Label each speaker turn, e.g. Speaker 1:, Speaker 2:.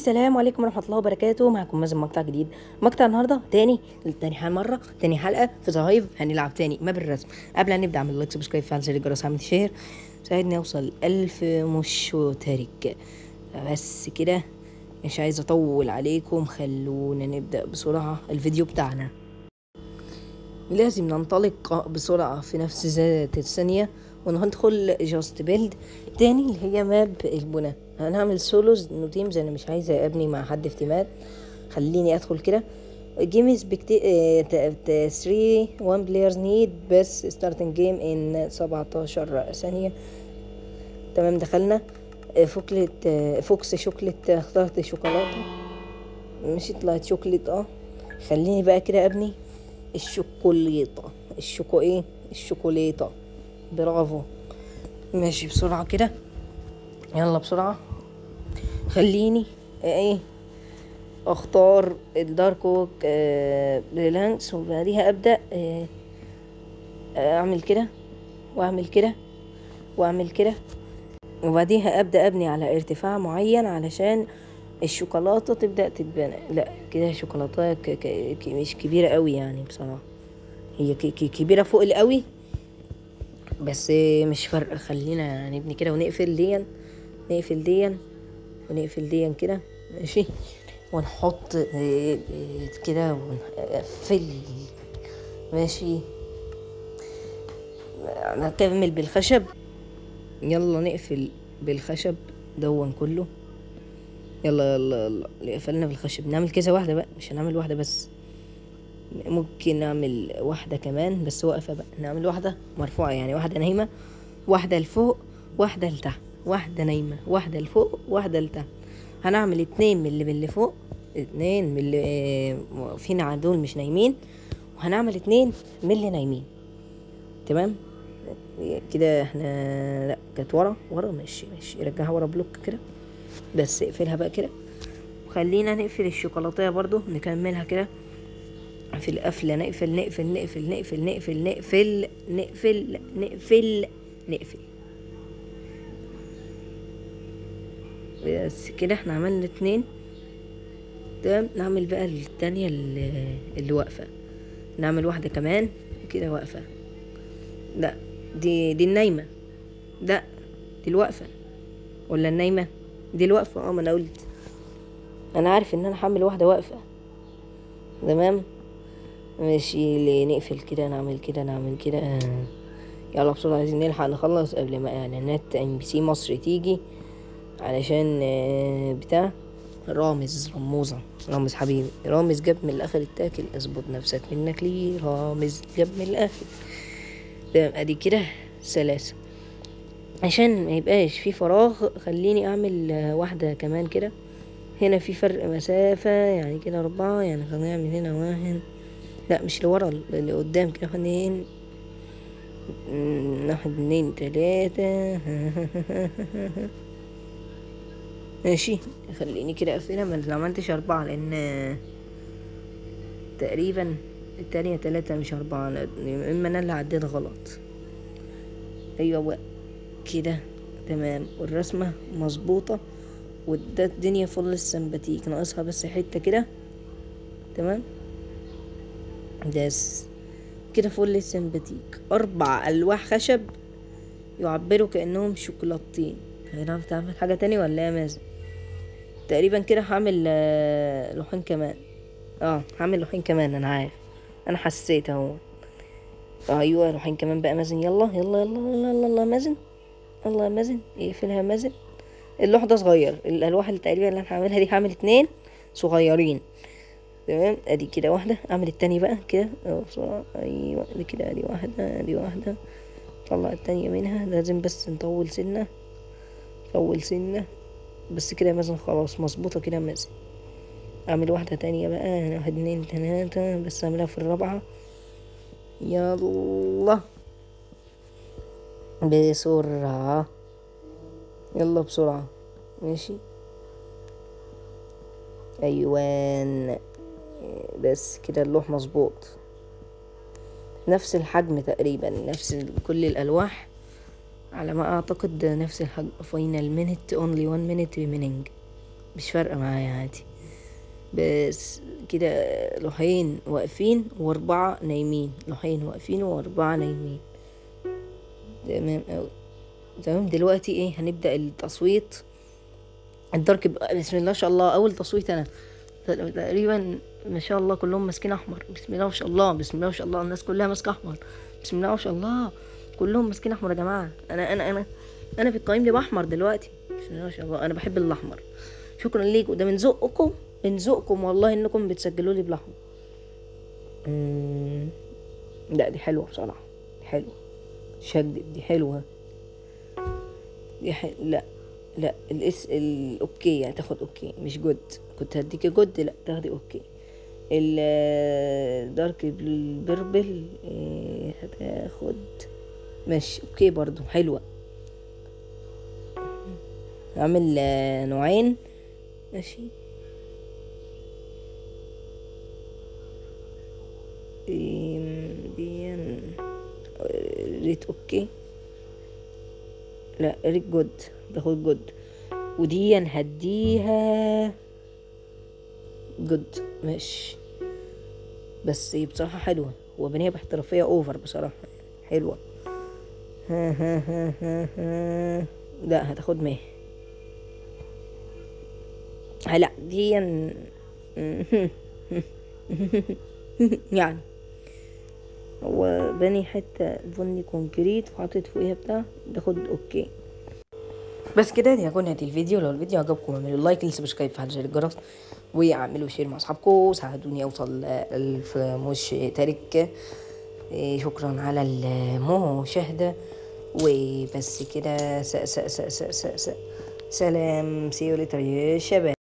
Speaker 1: السلام عليكم ورحمة الله وبركاته. معكم مازن، مقطع جديد. مقطع النهارده تاني مرة، تاني حلقة في The Hive. هنلعب تاني map الرسم. قبل ما نبدا اعمل like، subscribe، فعل زر الجرس، اعمل share، ساعدني اوصل 1000 مشترك. بس كده، مش عايز اطول عليكم، خلونا نبدا بسرعة الفيديو بتاعنا. لازم ننطلق بسرعة في نفس ذات الثانية وندخل just build تاني اللي هي map البناء. هنعمل solos no teams، انا مش عايزه ابني مع حد في تيمات. خليني ادخل كده game 3 1 players need بس starting game in 17 ثانية. تمام، دخلنا. فوكلت fox chocolate، اخترت شوكولاتة، مش طلعت شوكليت. خليني بقى كده ابني الشوكوليطه، الشوكو ايه، الشوكوليطه. برافو، ماشي بسرعة كده، يلا بسرعة. خليني ايه اختار ال dark oak planks، وبعديها ابدا اعمل كده واعمل كده واعمل كده، وبعديها ابدا ابني على ارتفاع معين علشان الشوكولاتة تبدا تتبنى. لا كده شوكولاتة مش كبيرة قوي يعني، بصراحة هي كبيرة فوق القوي، بس مش فارقه. خلينا نبني كده ونقفل ديا، نقفل ديا، ونقفل ديا كده، ماشي. ونحط كده ونقفل، ماشي. نكمل بالخشب، يلا نقفل بالخشب دون كله. يلا يلا يلا، قفلنا بالخشب. نعمل كذا واحدة بقى، مش هنعمل واحدة بس، ممكن نعمل واحدة كمان بس واقفة بقى. نعمل واحدة مرفوعة، يعني واحدة نايمة، واحدة لفوق، واحدة لتحت، واحدة نايمة، واحدة لفوق، واحدة لتحت. هنعمل 2 من اللي فوق، 2 من اللي فينا دول مش نايمين، وهنعمل 2 من اللي نايمين. تمام كده احنا، لا كانت ورا ورا، ماشي ماشي، رجعها ورا block كده بس، اقفلها بقى كده. وخلينا نقفل الشوكولاتة برضو، نكملها كده في القفله. نقفل نقفل نقفل نقفل نقفل نقفل نقفل نقفل نقفل، بس كده احنا عملنا 2. تمام، نعمل بقى التانية اللي واقفة، نعمل واحدة كمان كده واقفة. لا دي النايمة، لا دي الواقفة ولا النايمة؟ دي الواقفة. ما انا قلت، انا عارف ان انا هعمل واحدة واقفة. تمام ماشي، نقفل كده، نعمل كده، نعمل كده. يلا بسرعة، عايزين نلحق نخلص قبل ما اعلانات MBC مصر تيجي، علشان بتاع رامز، رموزة، رامز حبيبي، رامز جاب من الاخر التاكل، اظبط نفسك منك ليه، رامز جاب من الاخر. تمام، ادي كده سلاسة عشان ما يبقاش في فراغ. خليني اعمل واحدة كمان كده. هنا في فرق مسافة، يعني كده 4، يعني خلينا نعمل هنا 1، لا مش لورا، اللي قدام كده، 2 1 2 3. ماشي، خليني كده اقفلها. ما عملتش 4 لان تقريبا التانية 3 مش 4، اما انا اللي عديت غلط. ايوه كده تمام، والرسمة مظبوطة، وده الدنيا فل السمباتيك، ناقصها بس حتة كده. تمام، بس كده فل السمباتيك. 4 ألواح خشب يعبروا كأنهم شوكولاتين. هنعرف تعمل حاجة تاني ولا يا مازن؟ تقريبا كده هعمل لوحين كمان. هعمل لوحين كمان، انا عارف، انا حسيت اهو. ايوه لوحين كمان بقى مازن. يلا يلا يلا يلا يلا مازن، يلا يا مازن، اقفلها يا مازن. اللوح ده صغير، الالواح اللي تقريبا اللي انا هعملها دي هعمل 2 صغيرين. تمام، ادي كده واحدة، اعمل التاني بقى كده بسرعة. ايوه دي كده، ادي واحدة، ادي واحدة، طلع التانية منها. لازم بس نطول سنة، طول سنة بس كده يا مازن. خلاص مظبوطة كده يا مازن. اعمل واحدة تانية بقى، 1 2 3، بس اعملها في الرابعة. يلا بسرعة، يلا بسرعة، ماشي. ايوان بس كده اللوح مظبوط، نفس الحجم تقريبا، نفس كل الالواح على ما اعتقد، نفس الحجم. final minute، only 1 minute remaining. مش فارقة معايا عادي. بس كده لوحين واقفين واربعة نايمين، لوحين واقفين واربعة نايمين. تمام اوي. تمام دلوقتي ايه هنبدأ التصويت. ال dark بسم الله ما شاء الله، اول تصويت انا تقريبا ما شاء الله كلهم ماسكين احمر. بسم الله ما شاء الله، بسم الله ما شاء الله، الناس كلها ماسكه احمر. بسم الله ما شاء الله كلهم ماسكين احمر يا جماعة. انا انا انا انا بتقيم لي باحمر دلوقتي. بسم الله ما شاء الله، انا بحب الاحمر. شكرا ليكم، ده من ذوقكم، من ذوقكم والله انكم بتسجلوا لي بالاحمر. لا دي حلوة بصراحة، دي حلوة، مش هكدب، دي حلوة، دي لا لا الاس ال okay، هتاخد okay مش good. كنت هديكي good، لا تاخدي okay. ال dark purple هتاخد ماشي okay برضو حلوة. هعمل نوعين ماشي. دي rate okay، لا rate good، تاخد good. ودي هديها good ماشي. بس بصراحة حلوة، هو بنية باحترافية over بصراحة، حلوة. ها ها ها ها ها. لا هتاخد 100. لا دي يعني هو بني حتة بني concrete وحاطط فوقيها بتاع، تاخد okay. بس كده دي هكون نهاية الفيديو. لو الفيديو عجبكم اعملوا like، subscribe، فعلوا زر الجرس، واعملوا share مع اصحابكم، ساعدوني اوصل 1000 مشترك. شكرا على المشاهدة، وبس كده. س س س س س س سلام، see you later يا شباب.